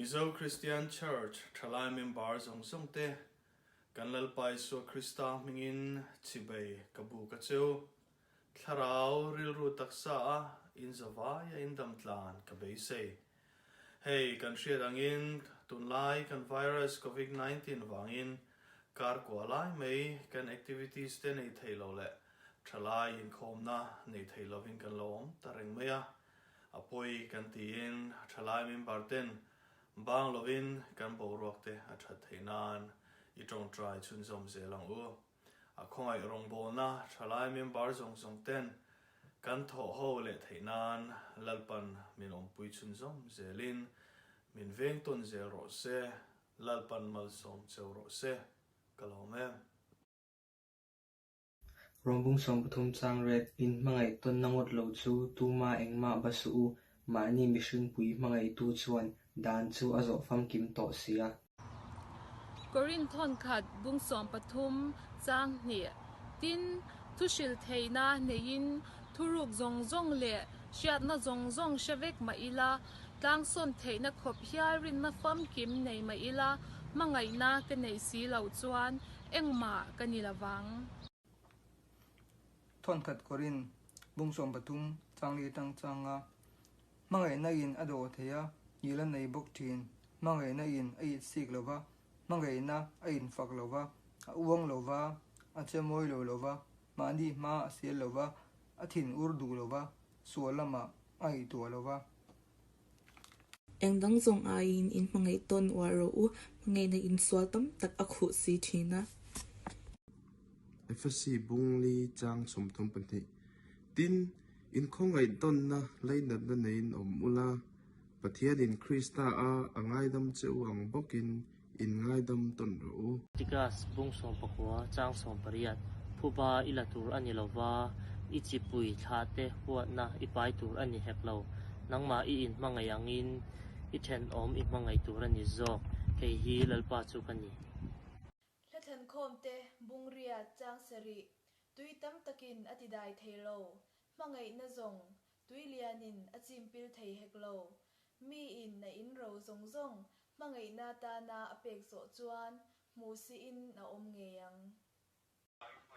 Mizo Christian Church thalai member zawng zawng te kan Lalpa Isua Krista hmingin chibei ka buk a cheu. Thlarau rilru taksa a inzawvai a indam tlan ka beisei. Hei kan hriat angin tunlai kan virus Covid 19 vangin kar kua lai mai kan activities te nei thei lo leh thalai inkhawmna nei thei lovin kan lo awm ta reng mai a. A pawi kan tiin thalai member ten bang lovin kan boruak te a that theih nan i tawngtai chhunzawm zel ang u. A khawngaih rawngbawlna thalai member zawng zawng ten kan thawh ho leh theih nan Lalpan min awmpui chhunzawm zelin min veng tawn zel rawh se, Lalpan malsawm cheu rawh se, ka lawm em. Rawmbung 13 chang ret, in hmangaih tawnna ngawt lo chu tuma engmah ba suh u, mahni mihringpui hmangaihtu chuan dan chu a zawh famkim tawh si a. Korin thawnkhat bung 13 chang hnih, tin, thu hrilh theihna neiin thuruk zawng zawng leh hriatna zawng zawng hre vek mah ila, tlangsawn theihna khawp hial rinna famkim nei mah ila, hmangaihna ka neih si loh chuan Engmah ka ni lo vang. Thawnkhat kawrin bung 13 changli atang changa hmangaihna in a dawh thei a, ngil a nei bawk thin. Hmangaihna in a it sik lo va, hmangaihna a infak lo va, a uang lo va, a che mawi lo lo va, mahni hma a sial lo va, a thin ur duh lo va, sual lamah a ngaihtuah lo va. Eng dang zawng aiin in hmangaih tawn uar rawh u, hmangaihna insual tam tak a khuh si thin a. Efesi bungli chang 32 Tin, in khawngaih tawnna leinatna neiin awm ula, Pathianin Krista a a ngaidam che u ang bawkin In ngaidam tawn rawh u. Tikas bung 19 chang 18, Phuba i la tur a ni lo va, i chipui thlah te huatna i pai tur a ni hek lo. Nangmah i inhmangaih angin i thenawm i hmangaih tur a ni zawk. Kei hi Lalpa chu ka ni. Hla-thlankhawm te bung riat chang sarih, tui tam takin a ti dai thei lo, hmangaihna zawng, tui lianin a chimpil thei hek lo. Miin a in ro zawng zawng hmangaihna tana a pek zawh chuan hmu siin a awm ngei ang.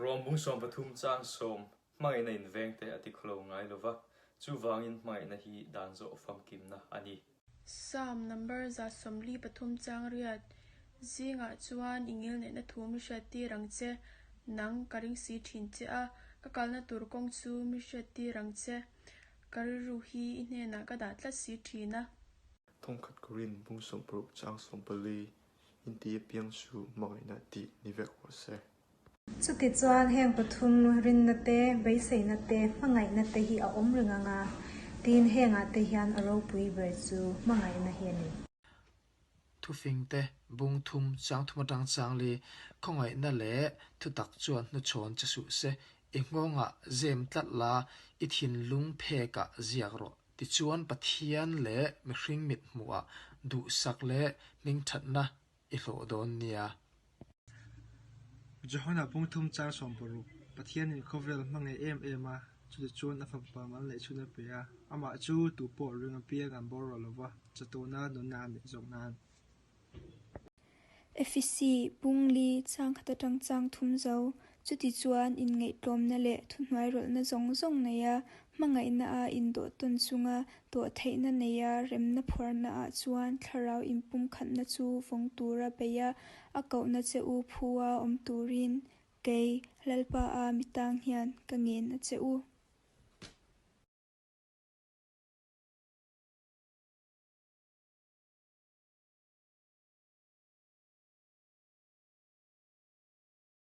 Rawng bung 13 chang sawm hmangaihna in vengte a ti khawlo ngai lova, chuvangin hmangaihna hi dan zawh famkimna a ni. Psalm number 143 chang riat, Zingah chuan i ngilneihna thu mi hriattir ang che, nang ka ring si thin che a, ka kalna tur kawng chu mi hriattir ang che, ka rilru hi i hnenah ka dah tlat si thin a. Thawngkhat Korin bung 60 chang 14 inti apiang chu hmangaihna tih ni vek rawh se. Chutichuan heng pathum rinna te, beiseina te, hmangaihna te hi a awm reng ang a, tin hengah te hian a ropui ber chu hmangaihna hi a ni. Thufing te, bung thum, chang thum atang chang li, khawngaihna leh thutak chuan hnuchhawn che suh se, i nghawngah zem tlat la, i thinlung phekah ziak rawh. Tichuan Pathian leh mihring mit hmuhah duhsak leh hmingthatna i hlawh dawn nia. Johana bung thum chang 60, Pathianin khawvel hmangaih em em a, chutichuan a fapa mal neih chhun a pe a, amah chu tupawh ring apiang an bawr rawh lova, chatuana nunna a neih zawk nan. Efesi, bung li, chang khat atang chang thum zo. Chutichuan inngaihtlawmna leh thuhnuairawlhna zawng zawng neia hmangaihna a indawh tawn chunga tawh theihna neia remna phuarna ah chuan thlarau inpumkhatna chu vawng tura beia a kohna che u phu a awm turin kei, Lalpa a mitang hian ka ngen a che u.